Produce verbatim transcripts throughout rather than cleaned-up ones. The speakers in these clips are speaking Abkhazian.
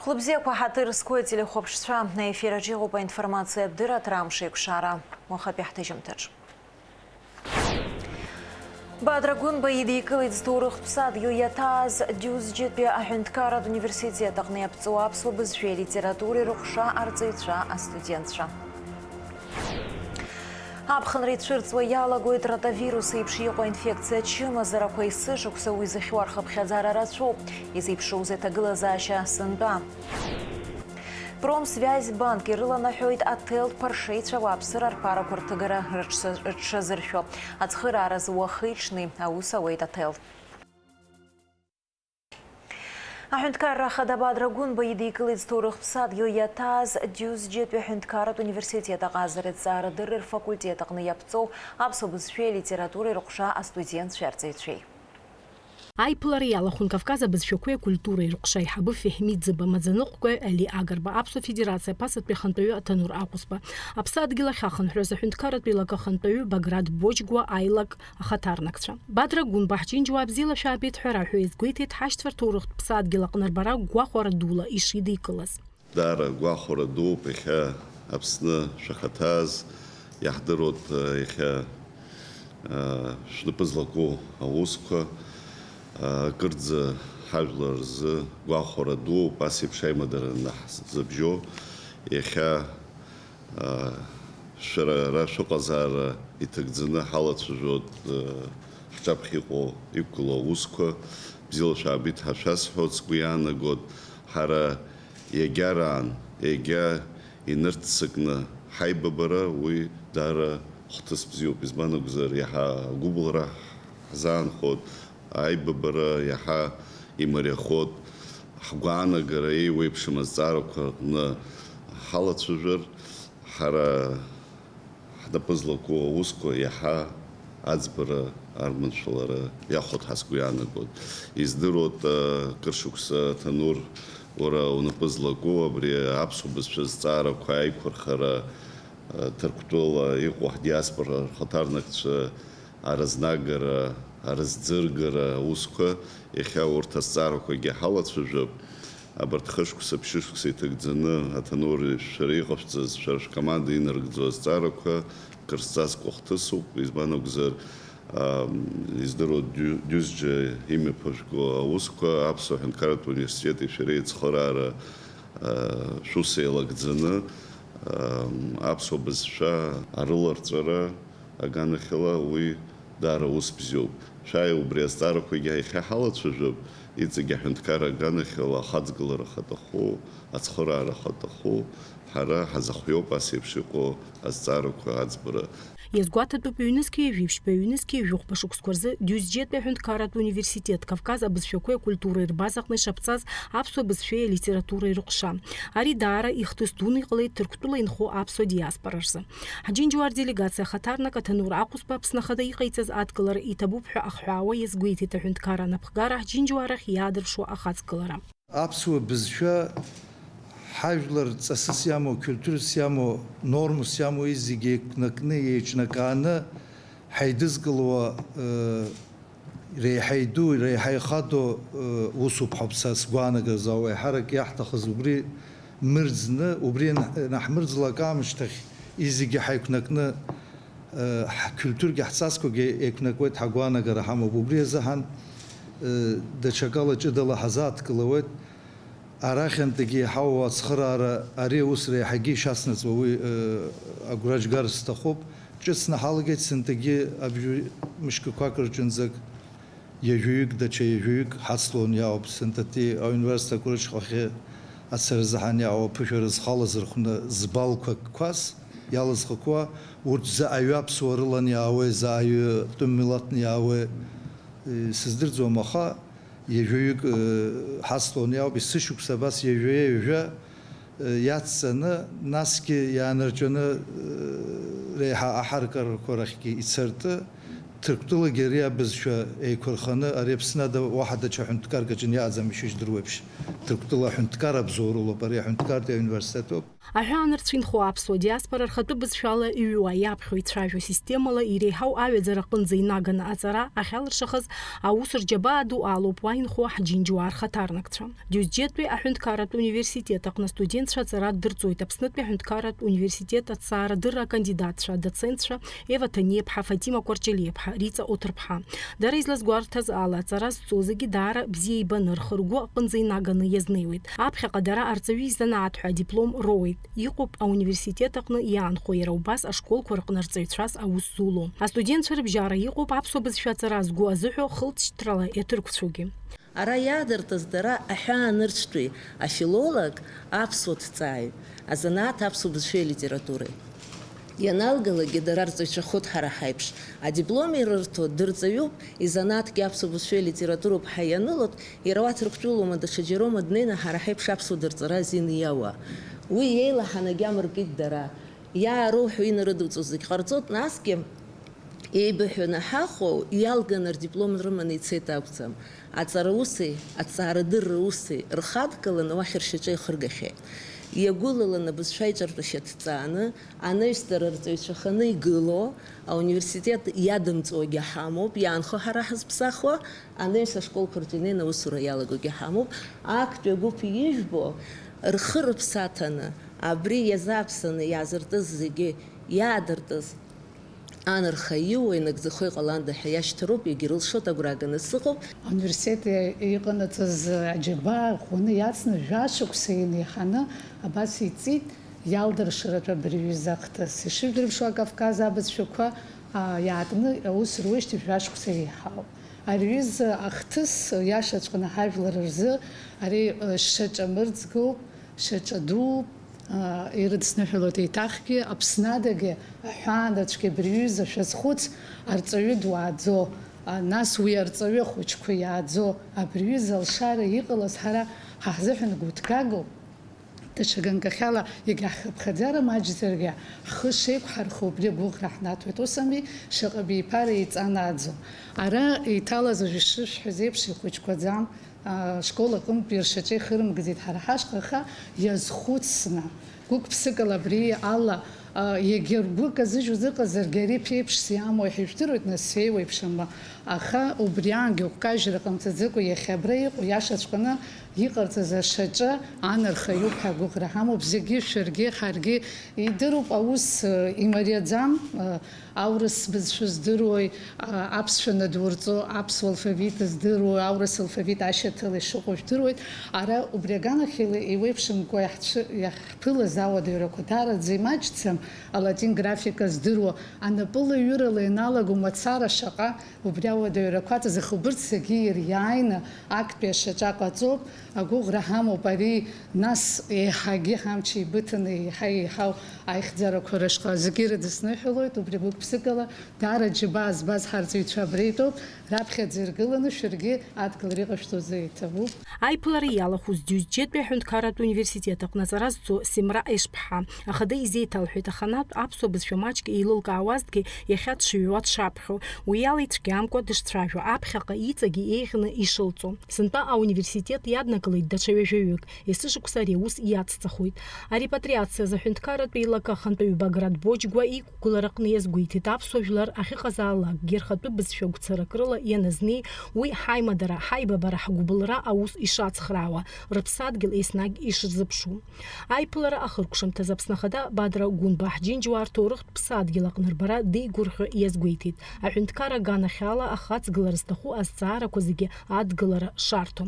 Хәлыбзиақәа ҳаҭыр зқәу ателехәаԥшцәа, аефир аҿы иҟоуп аинформациатә дырраҭара Амш еиқәшара. Уахатәи ҳҭыжьымҭаҿ. Бадра Гәынба идикылеит зҭоурыхтә ԥсадгьыл иаҭааз Џьузџьатәи аҳәынҭқарратә университет аҟны иаԥҵоу аԥсуа бызшәеи алитературеи рыҟәша арҵаҩцәа, астудентцәа. Аԥхынра ицәырҵуа иалагоит ротавирус еиԥш иҟоу аинфекциа ачымазарақәа, есышықәса уи зыхьуа рхыԥхьаӡара рацәоуп. Изеиԥшроузеи аҭагылазаашьа сынтәа? Промсвязь банк ирыланаҳәоит аҭел ԥаршеицәа ауааԥсыра рԥарақәа рҭыгара рыҽса-, рыҽшазыршәо. Ацхырааразы уахи-ҽни аус ауеит аҭел. Аҳәынҭқарра Ахада Бадра Гәынба идикылеит зҭоурыхтә ԥсадгьыл иаҭааз Џьузџьатәи аҳәынҭқарратә университет аҟазаратә зҵаарадырреи рфакультет аҟны иаԥҵоу аԥсуа бызшәеи алитературеи рыҟәша астудентцәеи арҵаҩцәеи. Аиԥылара иалахәын Кавказ абызшәақәеи акультуреи рыҟәша аиҳабы Феҳмиӡыба, амаӡаныҟәгаҩ Али Агарба, Аԥсуа Федерациа аԥасатәи ахантәаҩы Аҭанур Аҟәсба, аԥсадгьыл ахь ахынҳәра азы аҳәынҭқарратә еилак ахантәаҩы Баграт Боџьгәа аилак ахаҭарнакцәа. Бадра Гәынба ҳџьынџьуаа бзиала шәаабеит ҳәа раҳәа иазгәеиҭеит ҳашьцәа рҭоурыхтә ԥсадгьыл аҟны рбара гәахәара дула ишидикылаз. Даара гәахәара дууп иахьа Аԥсны шәахаҭаз, иаҳдыруеит, иахьа, шәнапы злаку аусқәа, акырӡа ҳажәлар рзы гәахәара дууп, ас еиԥш аимадара анаҳзыбжьо, иахьа Шәара ара шәыҟазаара иҭагӡаны ҳалацәажәоит, ҳҿаԥхьа иҟоу, иқәгылоу аусқәа. Бзиала шәаабеит ҳәа шәасҳәоит, сгәы иаанагоит, ҳара иагьараан, иагьа инырццакны ҳаибабара, уи даара хҭыс бзиоуп. Избан акәзар, иаҳа агәыбылра ҳзаанхоит, аибабара иаҳа имариахоит, ҳгәаанагара еиуеиԥшым азҵаарақәа рҟны ҳалацәажәар, ҳара ҳнапы злаку аусқәа иаҳа аӡбара арманшәалара иахәоит ҳәа сгәы иаанагоит. Издыруеит, кыр шықәса, Ҭанур, уара унапы злаку абри аԥсуа бызшәа зҵаарақәа аиқәырхара, Ҭырқәтәыла иҟоу ҳдиаспора рхаҭарнакцәа аразнагара, аразӡыргара аусқәа, иахьа урҭ азҵаарақәагьы ҳалацәажәап. Абарҭ хышықәса, ԥшьышықәса иҭагӡаны, Аҭанури шәара иҟашәҵаз, шәара шәкоманда инарыгӡо азҵаарақәа кыр зҵазкуа хҭысуп, избан акәзар, ам, издыруа Џьу-, Џьузџьа имҩаԥыжәго аусқәа, Аԥсуа ҳәынҭқарратә университети шәареи ацхыраара, а, шәус еилагӡаны, ам, аԥсуа бызшәа арыларҵәара, аганахьала уи даара ус бзиоуп. Шәааи, убри азҵаарақәагьы иахьа ҳалацәажәап, иҵегь аҳәынҭқарра аганахьала ахаҵгылара ахаҭаху, ацхыраара ахаҭаху, ҳара ҳазыхиоуп ас еиԥш иҟоу азҵаарақәа аӡбара. Иазгәаҭатәуп, ҩнызқьи жәиԥшьба, ҩнызқьи жәохәба шықәсқәа рзы Џьузџьетәи аҳәынҭқарратә университет Кавказ абызшәақәеи акультуреи рбазаҟны ишаԥҵаз аԥсуа бызшәеи алитературеи рыҟәша. Ари даара ихҭыс дуны иҟалеит Ҭырқәтәыла инхо аԥсуа диаспора рзы. Ҳџьынџьуаа рделегациа ахаҭарнак Аҭанур Аҟәсба Аԥсны Ахада иҟаиҵаз адкылара иҭабуп ҳәа ахҳәаауа иазгәеиҭеит аҳәынҭқарра анапхгара ҳџьынџьуаа рахь иаадыршо ахаҵгылара. Аԥсуа бызшәа ҳажәлар ҵасыс иамоу, қьултурас иамоу, нормас иамоу, зегьы еиқәнакны, еиҿнакааны ҳаидызкылауа, э, реиҳа иду, реиҳа ихадоу, э, усуп ҳәа са сгәаанагаразы ауеиҳарак иаҳҭахыз убри мырӡны, убри ан-, анаҳмырӡлак аамышьҭахь изегьы ҳаиқәнакны, э, ҳқьултургьы ҳҵасқәагьы еиқәнакуеит, ҳагәаанагара ҳамоуп. Убри азыҳәан, э, даҽакала ҷыдала ҳазааҭгылауеит. Арахьынтәгьы иҳауа ацхыраара ари аус реиҳагьы ишацнаҵуа уи, э, агәра џьгар сҭахуп. Ҿыцны ҳалагеит сынтәагьы абжьы мышкақәак рҿынӡак ҩажәаҩык, даҽа ҩажәаҩык ҳацлон иаауп. Сынтәатәи ауниверситет акәырҷхахьы ацара азыҳәан иаауа аԥышәара зхала зырхәны збалқәа қәас иалызхақәа, урҭ заҟаҩы аԥсуаа рылан иаауеи, заҟаҩы тәым милаҭны иаауеи, э, сыздырӡом, аха ҩажәаҩык, э, ҳацлон иаауп, есышықәса абас ҩажәа-ҩажәа, э, иацҵаны, насгьы иаанарҵәаны, э, реиҳа аҳаракырақәа рахьгьы ицартә, Ҭырқәтәылагьы ари абызшәа еиқәырханы, ари Аԥсны ада уаҳа даҽа ҳәынҭқарк аҿы иаҟаӡам, ишыжәдыруеиԥш. Ҭырқәтәыла аҳәынҭқар абзоуроуп, ари аҳәынҭқартә университетуп. Аҳәаанырцә инхо аԥсуа диаспора рхатәы бызшәала иҩуа, иаԥхьо ицәажәо системала иреиҳау аҩаӡара аҟынӡа инаганы аҵара ахьалыршахаз аус рџьабаа ду алоуп уа инхо ҳџьынџьуаа рхаҭарнакцәа. Џьозџьетәи аҳәынҭқарратә университет аҟны астудентцәа аҵара дырҵоит Аԥснытәи аҳәынҭқарратә университет аҭҵаарадырра акандидатцәа, адоцентцәа Ева Ҭаниеԥҳа, Фатима Кәарҷелиаԥҳа, Риҵа Оҭырԥҳа. Дара излазгәарҭаз ала, аҵара зҵо зегьы даара бзиа ибаны, рхы-ргәы аҟынӡа инаганы иазнеиуеит. Аԥхьаҟа дара арҵаҩы изанааҭ ҳәа адиплом роуеит. Иҟоуп ауниверситет аҟны иаанхо, иара убас ашколқәа рҟны арҵаҩцәас аус зуло. Астудентцәа рыбжьара иҟоуп аԥсуа бызшәа аҵара згәы азыҳәо хылҵшьҭрала иаҭырқәцәоугьы. Ара иаадыртыз дара аҳәаанырцәтәи афилолог, аԥсуа ҭҵааҩ, азанааҭ аԥсуа бызшәеи алитературеи. Ианалгалакгьы дара рҵаҩцәахоит ҳара ҳаиԥш. Адиплом ирырҭо дырҵаҩуп, изанааҭгьы аԥсуа бызшәеи алитературоуп ҳәа ианылоит, иара уа Ҭырқәтәылоума, даҽаџьароума днеины ҳара ҳаиԥш аԥсуа дырҵара азин иауа. Уи иеилаҳан агьама ркит дара. Иаароуҳәо инарыдуҵо зегь ҟарҵоит, насгьы еибыҳәаны ҳахәо, иалганы рдиплом рыманы ицеит акәӡам. Аҵара уси, аҭҵаарадырра уси рхадгаланы уахь ршьаҿа ихыргахьеит. Иагәылаланы абызшәа аиҿартәышьа ҭҵааны, анаҩс дара рҵаҩцәаханы игыло, ауниверситет иадымҵуагьы ҳамоуп, иаанхо ҳара ҳазԥсахуа, анаҩс ашколқәа рҿы инеины аусура иалагогьы ҳамоуп. Актәи агәыԥ ижәбо, рхы рыԥсы аҭаны, абри иазааԥсаны иаазыртыз зегьы иаадыртыз, анарха иуа инагӡахо иҟаланда ҳәа иашьҭароуп, иагьырылшоит, агәра ганы сыҟоуп. Ауниверситет иҟанаҵаз аџьабаа ӷәӷәаны иацны, жәашықәса инеиҳаны абас иҵит иалдыршаратәы абыржәы изы ахҭыс. Ишыжәдырԥшуа, Кавказ абызшәақәа, а, иаартны аус руеижьҭеи жәашықәса еиҳауп. Ари аҩыза ахҭыс иашаҵәҟьаны ҳажәлар рзы ари, э, шьаҿа мырӡгоуп, шьаҿа дууп, а, ирыдысныҳәалоит еиҭахгьы, Аԥсны адагьы аҳәаанырцәгьа абри аҩыза шәазхәыц, арҵаҩы дуааӡо, а, нас уи арҵаҩы ахәыҷқәа иааӡо, абри аҩыза алшара иҟалаз ҳара ҳаҳзыҳәан гәыҭгагоуп. Даҽа ганкахьала, егьа ҳхыԥхьаӡара маҷзаргьы, ҳхы шеиқәҳархо убри агәыӷра ҳнаҭоит. Ус ами, шаҟа биԥара еиҵанааӡо. Ара иҭалаз уажә ишышәҳәаз еиԥш ихәыҷқәаӡам, а, школ аҟынтәи ршьаҿа ихырымгӡеит ҳара ҳашҟа, аха иазхәыцны, гәык-ԥсыкала абри ала, а, егьа ргәы казыжьуаз ыҟазаргьы, ари ԥеиԥшс иамои ҳәа ижәдыруеит, нас сеиуеиԥшым, аха убри аангьы гәкажьра ҟамҵаӡакәа иахьа абра иҟоу иашаҵәҟьаны иҟарҵаз ашьаҿа анарха иоуп ҳәа агәыӷра ҳамоуп. Зегьы, шәаргьы, ҳаргьы идыруп аус, э, имариаӡам, э, аурыс бызшәа здыруеи, а, аԥсшәа надурҵо, аԥсуа алфавит здыруеи, аурыс алфавит ашьаҭала ишыҟоу жәдыруеит. Ара убри аганахьала еиуеиԥшымкәа иаҳцәы-, иаҳԥылаз ауадаҩрақәа даараӡа имаҷӡам, алатин графика здыруа, анапылаҩырала ианалаго мацара шаҟа Убри ауадаҩрақәа аҵазы, аха убырҭ зегьы ириааины актәи ашьаҿа ҟаҵоуп, агәыӷра ҳамоуп ари, нас еиҳагьы ҳамч еибыҭаны, еиҳа-еиҳау аихьӡарақәа рышҟа зегьы ирыдысныҳәалоит, убри гәык-ԥсыкала даара џьабаа збаз ҳарҵаҩцәа абра итәоуп, раԥхьаӡа иргыланы шәаргьы адгылара иҟашәҵо азы еиҭабуп. Аиԥылара иалахәыз Џьозџьетәи аҳәынҭқарратә университет аҟны аҵара зҵо Семра Ешԥҳа ахада изеиҭалҳәеит, аханатә аԥсуа бызшәа маҷк еилылкаауазҭгьы, иахьа дшыҩуа дшаԥхьо, уи ала ицәгьамкәа дышцәажәо, аԥхьаҟа иҵегьы еиӷьны ишылҵо. Сынтәа ауниверситет иаднакылеит даҽа ҩажәаҩык, есышықәса ари аус иацҵахоит. Арепатриациа азы аҳәынҭқарратә еилакы ахантәаҩы Баграт Боџьгәа иқәгылараҟны иазгәеиҭеит, аԥсуа жәлар ахьыҟазаалакгьы рхатәы бызшәа гәцарак рыла ианазнеи, уи ҳаимадара, ҳаибабара, ҳгәыбылра аус ишацхраауа, рыԥсадгьыл еснагь ишырзыԥшу. Аиԥылара ахыркәшамҭаз Аԥсны Ахада Бадра Гәынба ҳџьынџьуаа рҭоурыхтә ԥсадгьыл аҟны рбара деигәырӷьо иазгәеиҭеит, аҳәынҭқар аганахьала ахаҵгылара зҭаху азҵаарақәа зегьы адгылара шарҭо.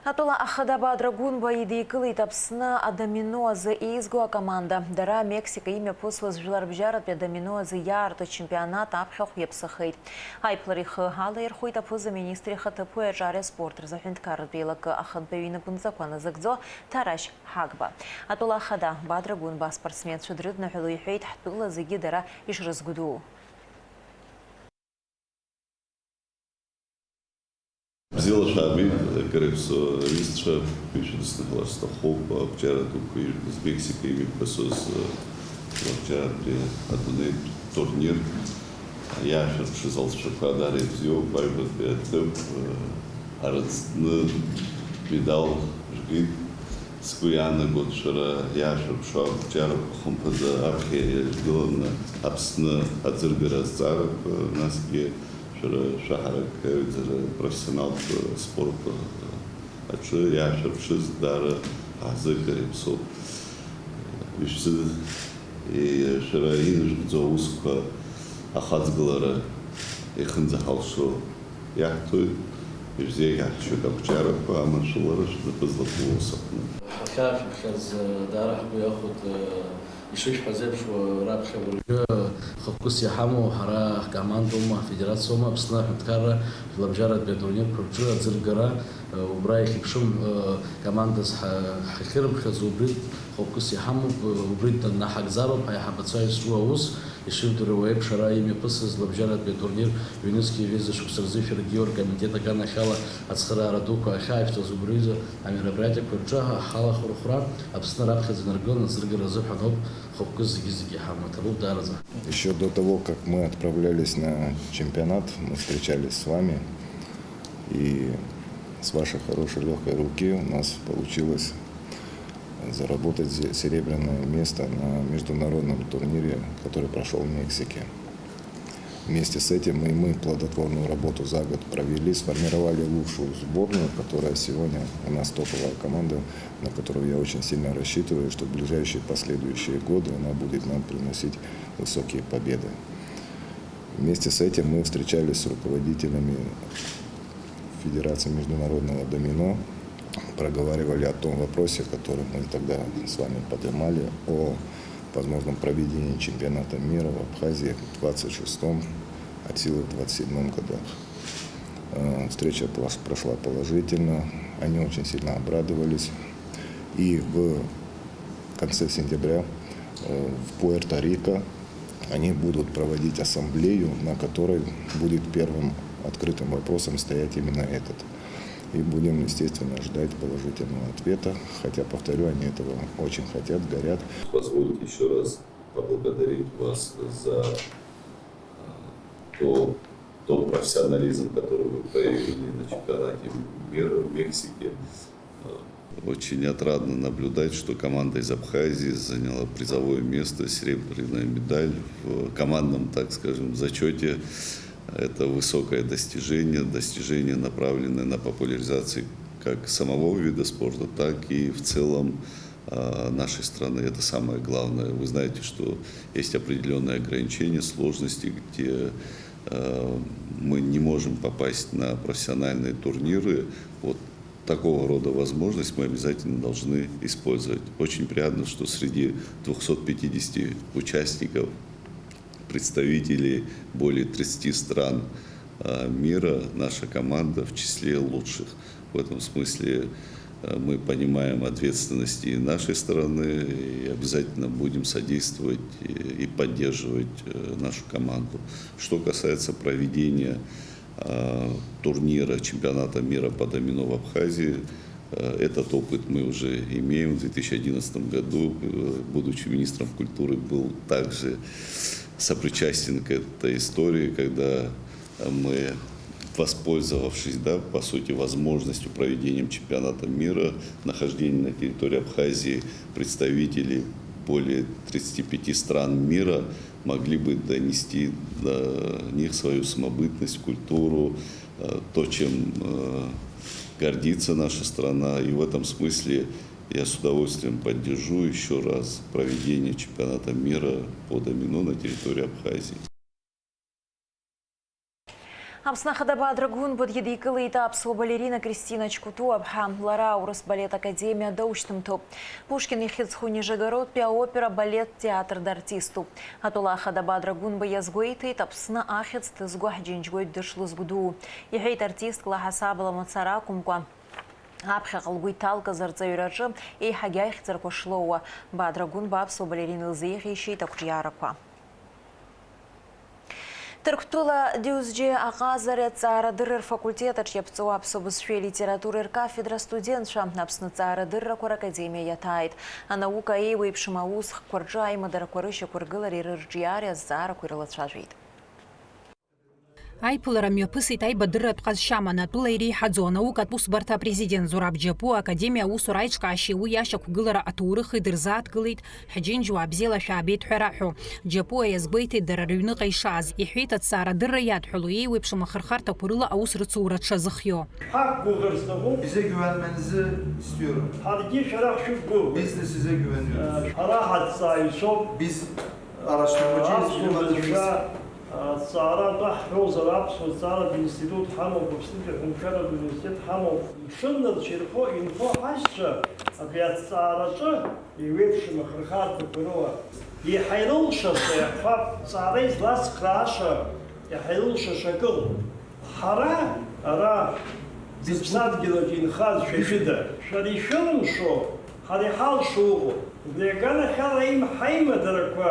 Атәыла ахада Бадра Гәынба идикылеит Аԥсны адомино азы еизго акоманда. Дара Мексика имҩаԥысуаз жәларбжьаратәи адомино азы иаарту ачемпионат аԥхьахә иаԥсахеит. Аиԥылара ихы алаирхәит аԥыза-министр ихаҭыԥуаҩ аҿареи аспорт рзы аҳәынҭқарратә еилакы ахантәаҩы инапынҵақәа назыгӡо Ҭарашь Ҳагба. Атәыла ахада Бадра Гәынба аспортсменцәа дрыдныҳәало иҳәеит ҳтәыла зегьы дара ишрызгәдуу. Бзиала шәаабеит, акыр иаԥсоу аҩызцәа, ишәыдысныҳәалар сҭахуп, ақәҿиара дуқәа ижәбаз Мексика имҩаԥысуаз, лабҿаатәи адунеитә Турнир иаашәырԥшыз алҵшәақәа дара ибзиоуп, аҩбатәи аҭыԥ, э, арыцтәны медал ргеит. Сгәы иаанагоит, шәара иаашәырԥшуа ақәҿиарақәа хымԥада аԥхьа иажәгыланы Аԥсны аӡыргара азҵаарақәа, насгьы шәара шәаҳарак аҩаӡара профессионалтә спорт аҿы иаашәырԥшыз даара ҳазыҳәа иаԥсоуп. Ишәзы-, и-, шәара инажәгӡо аусқәа ахаҵгылара иахынӡаҳалшо иаҳҭоит, ишәзеиӷьаҳшьоит ақәҿиарақәа, аманшәалара шәнапы злаку ус аҟны. Ҳахьаашәыԥхьаз, даара ҳгәы иахәоит, ишышәҳәаз еиԥш, раԥхьа уажәы хықәкыс иҳамоу ҳара ҳкомандоума, ҳфедерациоума Аԥсны аҳәынҭқарра жәлабжьаратәи атурнирқәа рҿы аӡыргара, убра иахьеиԥшым командас ҳа-, ҳахьырыԥхьаӡо убри хықәкыс иҳамоуп, убри данаҳагӡароуп ҳаиҳабацәа изҿу аус. Ишыжәдыруа еиԥш, ара имҩаԥысыз лабжьаратәи атурнир ҩнызқьи жәеиза шықәса рзы шәаргьы оргкомитет аганахьала ацхыраара дуқәа ахьаашәҵоз убри рзы амероприатиақәа рҿы ҳалахәырхәра Аԥсны раԥхьаӡа инаргылан аӡыргара азыҳәан ауп хықәкы зегьы-зегьы ҳамоу. Иҭабуп даараӡа. Ещё до того, как мы отправлялись на чемпионат, мы встречались с вами, и с вашей хорошей лёгкой руки у нас получилось заработать зе-, серебряное место на международном турнире, который прошёл в Мексике. Вместе с этим и мы плодотворную работу за год провели, сформировали лучшую сборную, которая сегодня у нас топовая команда, на которую я очень сильно рассчитываю, что в ближайшие последующие годы она будет нам приносить высокие победы. Вместе с этим мы встречались с руководителями Федерации международного домино, проговаривали о том вопросе, который мы тогда с вами поднимали, о возможном проведении чемпионата мира в Абхазии в двадцать шестом, от силы в двадцать седьмом годах. Э, встреча пла-, прошла положительно, они очень сильно обрадовались. И в конце сентября, э, в Пуэрто-Рико они будут проводить ассамблею, на которой будет первым открытым вопросом стоять именно этот. И будем, естественно, ждать положительного ответа, хотя, повторю, они этого очень хотят, горят. Позвольте ещё раз поблагодарить вас за, э, то, тот профессионализм, который вы проявили на чемпионате мира в Мексике. Э, очень отрадно наблюдать, что команда из Абхазии заняла призовое место, серебряная медаль в командном, так скажем, зачёте. Это высокое достижение, достижение, направленное на популяризацию как самого вида спорта, так и в целом, а, нашей страны. Это самое главное. Вы знаете, что есть определённые ограничения, сложности, где, а, мы не можем попасть на профессиональные турниры. Вот такого рода возможность мы обязательно должны использовать. Очень приятно, что среди двухсот пятидесяти участников, представителей более тридцати стран, а, мира, наша команда в числе лучших. В этом смысле, э, мы понимаем ответственность и нашей стороны, и обязательно будем содействовать и, и поддерживать, э, нашу команду. Что касается проведения, э, турнира чемпионата мира по домино в Абхазии, э, этот опыт мы уже имеем. В две тысячи одиннадцатом году, э, будучи министром культуры, был также сопричастен к этой истории, когда мы, воспользовавшись, да, по сути, возможностью проведения чемпионата мира, нахождение на территории Абхазии представителей более тридцати пяти стран мира, могли бы донести до них свою самобытность, культуру, э, то, чем, э, гордится наша страна. И в этом смысле я с удовольствием поддержу ещё раз проведение чемпионата мира по домино на территории Абхазии. Аԥсны Ахада Бадра Гәынба дидикылеит аԥсуа балерина Кристина Чкутуаԥҳа. Лара аурыс балет академиа даушьҭымҭоуп. Пушкин ихьӡ зху Нижегородтәи аопера балет театр дартиступ. Атәыла Ахада Бадра Гәынба иазгәеиҭеит, Аԥсны ахьӡ ҭызго ҳџьынџьуаҩ дышлызгәдуу. Иҳәеит, артистк ла ҳасабала мацара акәымкәа, аԥхьаҟа лгәы иҭалкыз арҵаҩраҿы еиҳагьы аихьӡарқәа шлоуа. Бадра Гәынба аԥсуа балерина илзеиӷьеишьеит ақәҿиарақәа. Ҭырқәтәыла Дюзџье аҟазареи аҭҵаарадырреи рфакультет аҿы иаԥҵоу аԥсуа бызшәеи алитературеи ркафедра астудентцәа Аԥсны аҭҵаарадыррақәа ракадемиа иаҭааит. Анаука еиуеиԥшым аусхкқәа рҿы аимадарақәа рышьақәыргылареи рырҿиареи азҵаарақәа ирылацәажәеит. Аиԥылара мҩаԥысит аибадырратә ҟазшьа аманы атәыла иреиҳаӡоу анаукатә усбарҭа апрезидент Зураб Џьапуа, академиа аусура аиҿкаашьеи уи иашьақәгылара аҭоурыхи дырзааҭгылеит. Ҳџьынџьуаа бзиала шәаабеит ҳәа раҳәо. Џьапуа иазгәеиҭеит дара рыҩныҟа ишааз. Иҳәеит, аҭҵаарадырра иадҳәалоу еиуеиԥшым ахырхарҭақәа рыла аус рыцура дшазыхиоу. Ҳақәгәыӷыр сҭахуп. Изегь уанманзы стәироуп. Ҳаргьы шәара ҳшәықәгәыӷуеит. Бизнес изегь уанҩы. Ҳара ҳаҭҵааҩцәоуп. Биз арашьҭамаџьы Аԥсуа изегь бызшәа, уанманзы. Аҭҵаара атәы ҳҳәозар, аԥсуа ҭҵааратә институт ҳамоуп, Аԥснытәи аҳәынҭқарратә университет ҳамоуп. Мшыннырцә ирхо, инхо ҳашьцәа абри аҭҵаараҿы еиуеиԥшым ахырхарҭақәа рыла еиҳа ирылшаша, иаҳҳәап, ҭҵаара излацхрааша, иаҳа ирылшаша акы ыҟоуп. Ҳара ара зыԥсадгьыл аҿы инхаз шәа ижәыда, шәара ишәылымшо, ҳара иҳалшо ыҟоуп. Убри аганахьала им-, ҳаимадарақәа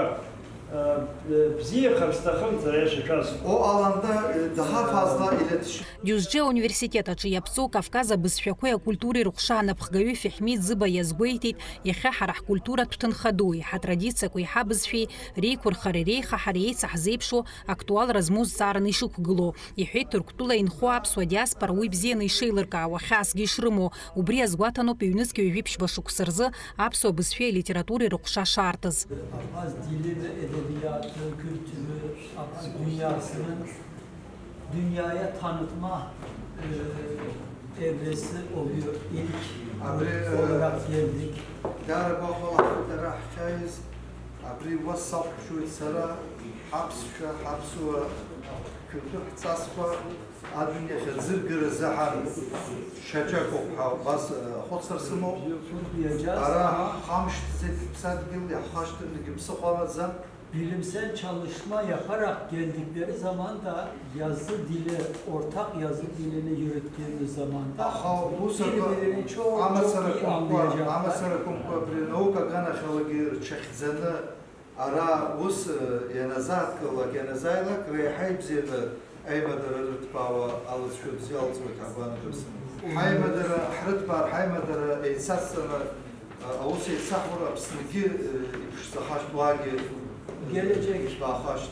Бзиахар сҭахым сара иашьа шәасҳәап. O alanda, e, daha fazla iletişim. Дюзџье ауниверситет аҿы иаԥҵоу Кавказ абызшәақәеи акультуреи рыҟәша анапхгаҩы Феҳмид Зыба иазгәеиҭеит, иахьа ҳара ҳкультуратә ҭынхадуи, ҳатрадициақәеи ҳабызшәеи реиқәырхареи реихаҳареи еицаҳзеиԥшу актуалра змоу зҵаараны ишықәгылоу, иҳәеит, Ҭырқәтәыла инхо аԥсуа диаспора уи бзианы ишеилыркаауа, хьаасгьы ишрымоу. Убри азгәаҭаноуп ҩнызқь ҩажәи ԥшьба шықәса рзы аԥсуа бызшәеи алитературеи рыҟәша шаартыз. Abxaz dili ve edebiyatı, kültürü, Abxaz dünyasının dünyaya tanıtma, e, evresi oluyor. İlk olarak geldik. Абри, э, дара гәахәала ҳара ҳахьааиз, абри уа сақәшәоит сара, ҳаԥсшәа, ҳаԥсуа қьыртәы ҳҵасқәа адунеи ахь аӡыргаразы ҳан шьаҿақәоуп ҳәа убас, э, ахәыцра сымоуп. Ара ҳамшьҭӡеит ҳԥсадгьыл, иаҳхашҭыргьы ԥсыхәа амаӡам. Bilimsel çalışma yaparak geldikleri zaman da yazı dili, ortak yazı dilini yürüttüğümüz zaman da birbirlerini çok çok iyi anlayacaklar. Аха усқәа амацарақәа, амацарақәа абри анаукаганахьалагьы рҽахьӡаны ара ус, э, ианазааҭгылак, ианазааилак, реиҳа ибзианы аимадара рыҭбаауа алҵшәа бзиа алҵуеит ҳәа агәаанагара сымоуп. Ҳаимадара ҳрыҭбаар, ҳаимадара еицасҵаны, э, аус еицаҳур Аԥсныгьы, э, иԥшӡахашт, уаагьы, э, Gelecek, иӡбаахашт.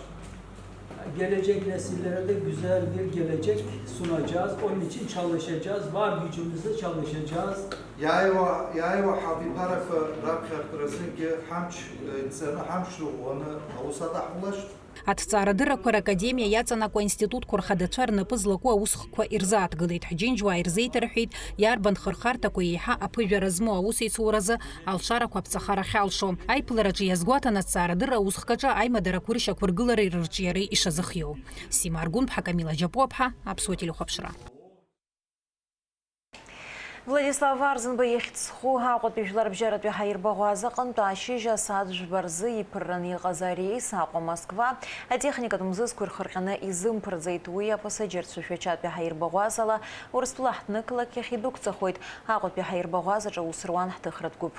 Gelecek nesillere de güzel bir gelecek sunacağız. Onun için çalışacağız. Var gücümüzle çalışacağız. Иааиуа, иааиуа ҳабиԥарақәа раԥхьартәразынгьы ҳамч, э, ҵаны, ҳамч ӷәӷәаны аус адаҳулашт. Аҭҵаарадыррақәа ракадемиа иаҵанакуа аинститутқәа рхадацәа рнапы злаку аусхкқәа ирзааҭгылеит, ҳџьынџьуаа ирзеиҭарҳәеит, иарбан хырхарҭақәа еиҳа аԥыжәара змоу аус еицуразы алшарақәа аԥҵахара ахьалшо. Аиԥылараҿы иазгәаҭан аҭҵаарадырра аусхкаҿы аимадарақәа рышьақәыргылареи рырҿиареи ишазыхиоу. Сима Аргәынԥҳа, Камила Џьапуаԥҳа, Аԥсуа телехәаԥшра. Владислав Арӡынба ихьӡ зху Аҟәатәи жәларбжьаратәи ҳаирбаӷәаза аҟынтә ашьыжь асааҭ жәба рзы иԥырраны иҟаз ареис Аҟәа-Москва атехникатә мзызқәа ирхырҟьаны изымԥырӡеит. Уи апасаџьырцәа Шәачатәи ҳаирбаӷәазала Урыстәыла ҳҭнықалақь ахь идәықәҵахоит. Аҟәатәи ҳаирбаӷәазаҿы аус руан ҳҭыхратә гәыԥ.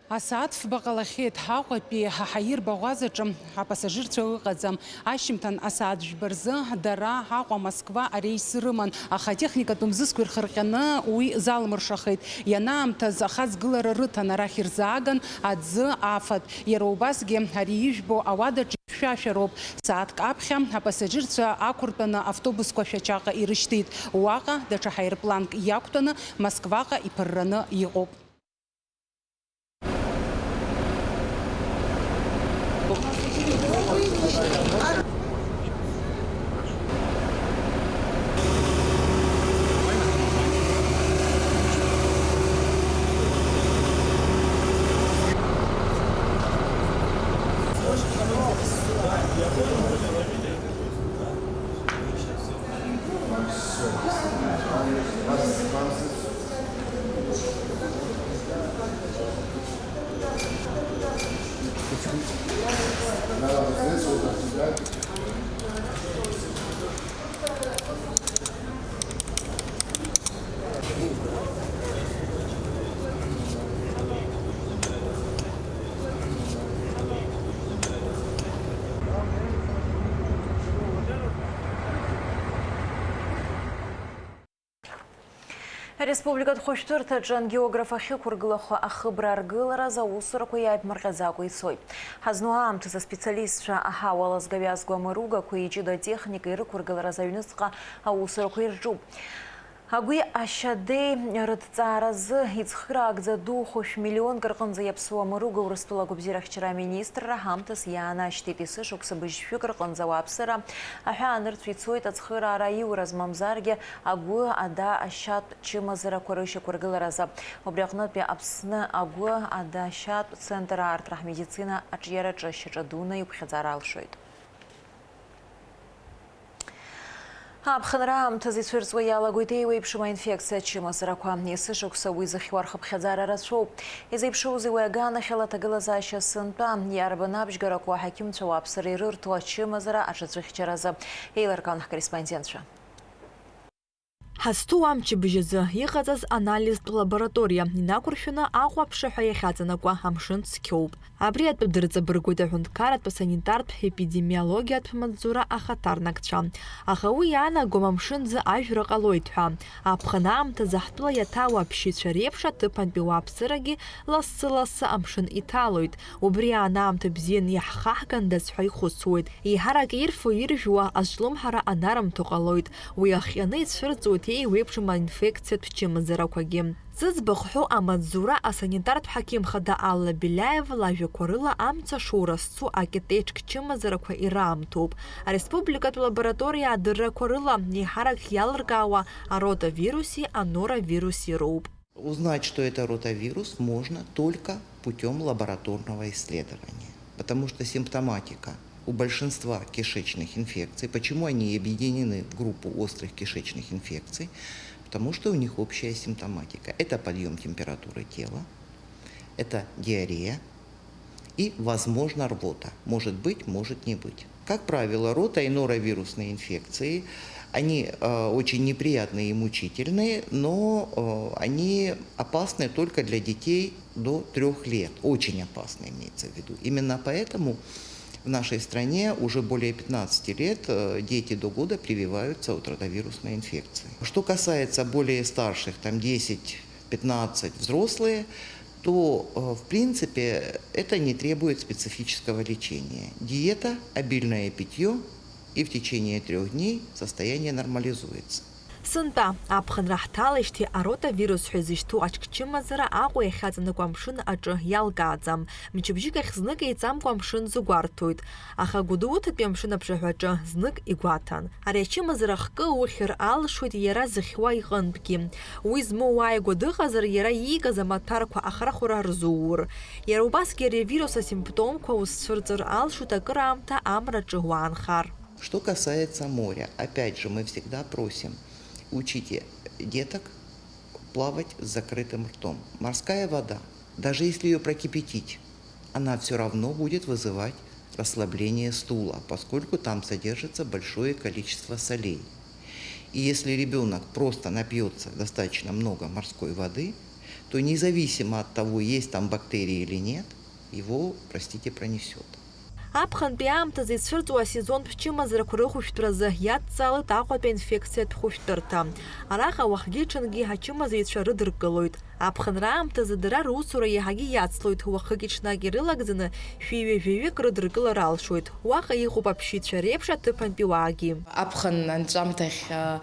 Асааҭ фба ҟалахьеит, Аҟәатәи ҳаирбаӷәазаҿы апасажирцәа ыҟаӡам. Ашьжьымҭан асааҭ жәба рзы дара Аҟәа-Москва арейс рыман, аха атехникатә мзызқәа ирхырҟьаны уи залмыршахеит. Ианаамҭаз ахаҵгылара рыҭан, арахь ирзааган аӡы афатә. Иара убасгьы ари ижәбо ауадаҿы хьшәашәароуп. Сааҭк аԥхьа апасажирцәа ақәыртәаны автобусқәа Шәачаҟа ирышьҭит. Уаҟа даҽа ҳаирпланк иақәтәаны Москваҟа иԥырраны иҟоуп. Ареспубликатә хәышәтәырҭаҿы ангиограф ахьықәыргылахо ахыбра аргылараз аусурақәа иааиԥмырҟьаӡакәа ицоит. Ҳазну аамҭазы аспециалистцәа аҳауа лазга-ҩазго амаругақәеи иҷыдоу атехникеи рықәыргылараз аҩныҵҟа аусурақәа ирҿуп. Агәи ашьадеи рыҭҵааразы ицхыраагӡа ду хәышә миллионк рҟынӡа иаԥсоу амаруга Урыстәыла агәабзиарахьчара аминистрра ҳамҭас иаанашьҭит. Есышықәса быжьшәык рҟынӡа ауааԥсыра аҳәаанырцә ицоит ацхыраара аиураз, мамзаргьы агәы, ада, ашьатә чымазарақәа рышьақәыргыларазы. Убри аҟнытәи Аԥсны агәы, ада, ашьатә центр аартра ҳмедицина аҿиараҿы шьаҿа дуны иуԥхьаӡар алшоит. Аԥхынра аамҭазы ицәырҵуа иалагоит еиуеиԥшым аинфекциа ачымазарақәа. Есышықәса уи зыхьуа рхыԥхьаӡара рацәоуп. Изеиԥшроузеи уи аганахьала аҭагылазаашьа сынтәа? Иарбан абжьгарақәоу аҳақьымцәа ауааԥсыра ирырҭо ачымазара аҽацәыхьчаразы? Еилыркаауан ҳкорреспондентцәа. Ҳазҭоу амчыбжь азы иҟаҵаз анализтә лабораториа инақәыршәаны Аҟәа аԥшаҳәа иахьаҵанакуа амшын цқьоуп. Абри атәы дырҵабыргуеит аҳәынҭқарратә санитартә епидемиологиатә маҵзура ахаҭарнакцәа. Аха уи иаанагом амшын ӡы ажәра ҟалоит ҳәа. Аԥхын аамҭазы ҳтәыла иаҭаау аԥшьыцәа реиԥш аҭыԥантәи ауааԥсырагьы лассы-лассы амшын иҭалоит. Убри аан аамҭа бзианы иаҳхаҳгандаз ҳәа ихәыцуеит. Еиҳарак ирфо-иржәуа азҿлымҳара анарымҭо ҟалоит. Уи ахҟьаны ицәырҵуеит еиуеиԥшым аинфекциатә чымазарақәагьы. Зыӡбахә ҳәоу амаҵзура асанитартә ҳақьым хада Алла Беляева лажәақәа рыла амца шоура зцу акьатеиҿк чымазарақәа ираамҭоуп. Ареспубликатә лабораториа адыррақәа рыла еиҳарак иалыркаауа аротавируси аноравируси роуп. Узнать, что это ротавирус, можно только путём лабораторного исследования, потому что симптоматика у большинства кишечных инфекций, почему они и объединены в группу острых кишечных инфекций, потому что у них общая симптоматика. Это подъём температуры тела, это диарея и, возможно, рвота. Может быть, может не быть. Как правило, рота и норовирусные инфекции, они э, очень неприятные и мучительные, но э, они опасны только для детей до трёх лет. Очень опасны, имеется в виду. Именно поэтому в нашей стране уже более пятнадцати лет э, дети до года прививаются от ротавирусной инфекции. Что касается более старших, там десять, пятнадцать взрослые, то э, в принципе это не требует специфического лечения. Диета, обильное питьё, и в течение трёх дней состояние нормализуется. Сынтәа, аԥхынра ҳҭалеижьҭеи аротавирус ҳәа изышьҭоу аҿкчымазара Аҟәа иахьаҵанакуа амшын аҿы иалкааӡам. Мчыбжьык ахь знык еиҵамкәа амшын зыгәарҭоит. Аха Гәдоуҭатәи амшын аԥшаҳәаҿы знык игәаҭан. Ари ачымазара ахкы ухьыр алшоит иара зыхьуа иҟынтәгьы. Уи змоу уааигәа дыҟазар, иара иикыз амаҭәарқәа ахархәара рзуур. Иара убасгьы ари авирус асимптомқәа узцәырҵыр алшоит акыраамҭа амраҿы уаанхар. Что касается моря, опять же, мы всегда просим, учите деток плавать с закрытым ртом. Морская вода, даже если её прокипятить, она всё равно будет вызывать расслабление стула, поскольку там содержится большое количество солей. И если ребёнок просто напьётся достаточно много морской воды, то независимо от того, есть там бактерии или нет, его, простите, пронесёт. Аԥхынтәи аамҭазы ицәырҵуа асезонтә чымазарақәа рыхәшәтәразы иадҵаалоит Аҟәатәи аинфекциатә хәышәтәырҭа. Араҟа уахгьы-ҽынгьы ачымазаҩцәа рыдыркылоит. Аԥхынра аамҭазы дара русура иаҳагьы иацлоит, уахыки-ҽнаки рылагӡаны шәи ҩажәаҩык рыдыркылар алшоит. Уаҟа иҟоуп аԥшьыцәа реиԥш аҭыԥантәи уаагьы. Аԥхын анҵәамҭахь, а,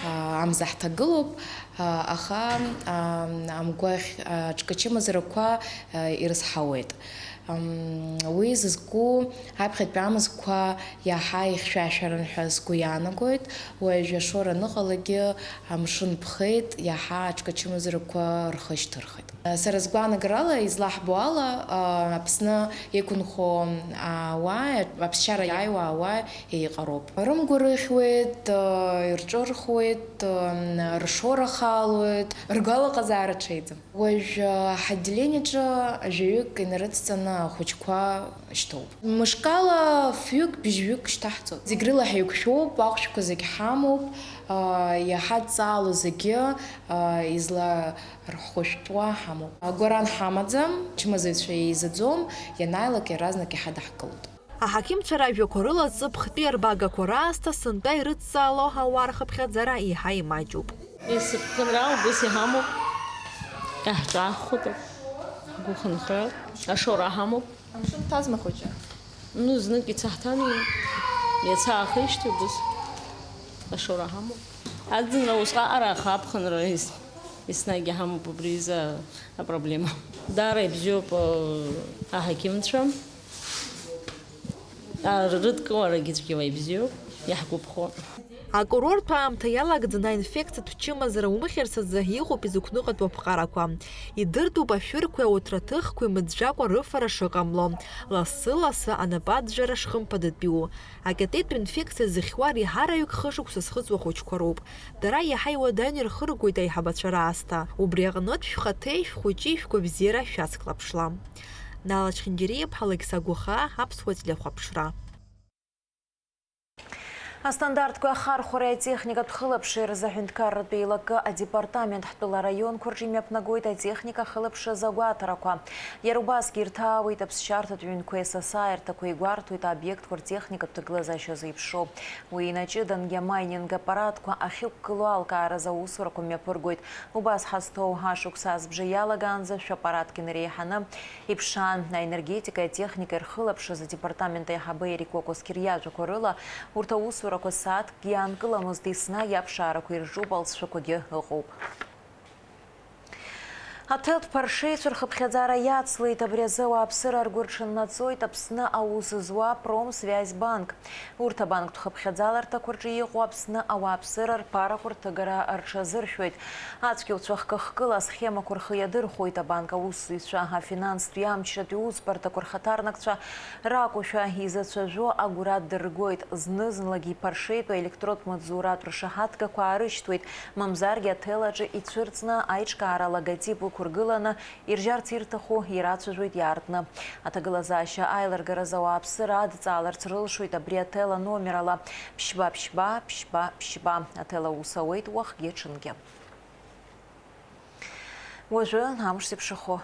а, амза ҳҭагылоуп, а, аха, а, амгәахь, а, аҿкачымазарақәа, а, ирызҳауеит. Ам, уи зызку аԥхьатәи амзқәа иаҳа ихьшәашәарын ҳәа сгәы иаанагоит. Уажә ашоура аныҟалагьы амшын ԥхеит, иаҳа аҽкачымазарақәа рхы шьҭырхит. Сара сгәаанагарала, излаҳбо ала, а, Аԥсны иқәынхо ауаа, аԥсшьара иааиуа ауаа еиҟароуп. Рымгәа рыхьуеит, а, ирҿырхуеит, а, ршоура халоит, ргәалаҟазаара ҽеиӡам. Уажә, а, ҳаотделениаҿы жәаҩык инарыдҵаны ахәыҷқәа шьҭоуп. Мышкала фҩык, быжьҩык шьҭаҳҵоит. Зегь рыла ҳаиқәшәоуп, ахәшәқәа зегь ҳамоуп, а, иаҳа дҵаало зегьы, а, излархәышәтәуа ҳамоуп. Агәаран ҳамаӡам, ачымазаҩцәа еизаӡом, ианааилак иаразнак иҳадаҳкылоит. Аҳақьымцәа ражәақәа рыла, ҵыԥхтәи арбагақәа раасҭа сынтәа ирыдҵаало ауаа рхыԥхьаӡара еиҳа имаҷуп. Есыԥхынра убыс иҳамоуп, иаҳҿаҳхәатәуп, ҳгәы хынҳәы, ашоура ҳамоуп. Амшын ҭазма хәыҷы? Ну, знык ицаҳҭан, иацы аахижьҭеи убыс ашоура ҳамоуп. Аӡынра усҟаҟара аха аԥхынра ес-, еснагь иҳамоуп убри изы апроблема. Даара ибзиоуп, э, аҳақьымцәа. Ар-, рыдкыларагьы цәгьала ибзиоуп, иаҳгәаԥхо. Акурорттә аамҭа иалагӡаны аинфекциатә чымазара умыхьырц азы иҟоуп изықәныҟатәу аԥҟарақәа. Идыртәуп ашәырқәеи ауҭраҭыхқәеи мыӡәӡәакәа рыфара шыҟамло, лассы-лассы анапаӡәӡәара шхымԥадатәиу. Акьатеитәра инфекциа зыхьуа реиҳараҩык хышықәса зхыҵуа ахәыҷқәа роуп. Дара иаҳа иуадаҩны ирхыргоит аиҳабацәа раасҭа. Убри аҟнытә шәхаҭеи шәхәыҷи шәгәабзиара шәацклаԥшла. Нала Чхингириаԥҳа, Алықьса Гәыхаа, Аԥсуа телехәаԥшра. Астандартқәа ахархәареи атехникатә хылаԥшреи рзы аҳәынҭқарратә еилакы адепартамент ҳтәыла араионқәа рҿы имҩаԥнагоит атехника ахылаԥшразы агәаҭарақәа. Иара убасгьы ирҭаауеит аԥсшьарҭатә ҩынқәеи асасааирҭақәеи, игәарҭоит аобиектқәа ртехникатә ҭагылазаашьа зеиԥшроу. Уи инаҷыдангьы амайнинг аппаратқәа ахьықәгылоу алкааразы аусурақәа мҩаԥыргоит. Убас ҳазҭоу ашықәс азбжа иалагаанӡа шәапаратк инареиҳаны иԥшаан. Аенергетикеи атехникеи рхылаԥшразы адепартамент аиҳабы Ерик Кокоскер иажәақәа рыла, урҭ аусурақәа сааҭкгьы иаанкыламызт, еснагь аԥшаарақәа ирҿуп алҵшәақәагьы ыҟоуп. Аҭелтә ԥаршеицәа рхыԥхьаӡара иацлеит, абри азы ауааԥсыра ргәы рҽаннаҵоит Аԥсны аус зуа Промсвязь банк. Урҭ абанктә хыԥхьаӡаларҭақәа рҿы иҟоу Аԥсны ауааԥсыра рԥарақәа рҭыгара рҽазыршәоит. Ацәгьауцәа хкы-хкыла асхемақәа рхы иадырхәоит, абанк аусзуҩцәа афинанстәи амчратәи усбарҭақәа рхаҭарнакцәа ракәушәа изацәажәо агәра дыргоит. Зны-зынлагьы иԥаршеитәу аелектронтә маҵзуратә ршаҳаҭгақәа аарышьҭуеит, мамзаргьы аҭел аҿы ицәырҵны аиҿкаара алоготип ықәыргыланы иржьарц ирҭаху ирацәажәоит иаартны. Аҭагылазаашьа аилыргаразы ауааԥсыра адҵааларц рылшоит абри аҭел аномер ала, ԥшьба, ԥшьба, ԥшьба, ԥшьба. Аҭел аус ауеит уахгьы-ҽынгьы. Уажәы амш зеиԥшрахо.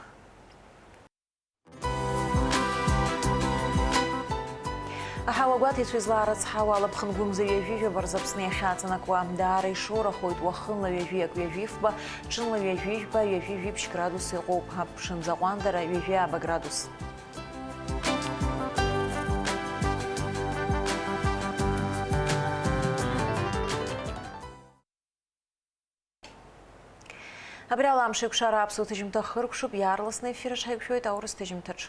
Аҳауагәаҭеицәа излаарыцҳауа алаԥхынгәымза ҩажәи жәаба рзы Аԥсны иахьаҵанакуа даара ишоурахоит, уахынла ҩажәи акы ҩажәи фба, ҽынла ҩажәи жәба, ҩажәи жәибжь градус иҟоуп, аԥшынӡа аҟәандара ҩажәи ааба градус. Абри ала амш еиқәшара аԥсуа ҭыжьымҭа хыркәшоуп, иаарласны ефир аҿы ҳаиқәшәоит аурыс ҭыжьымҭаҿ.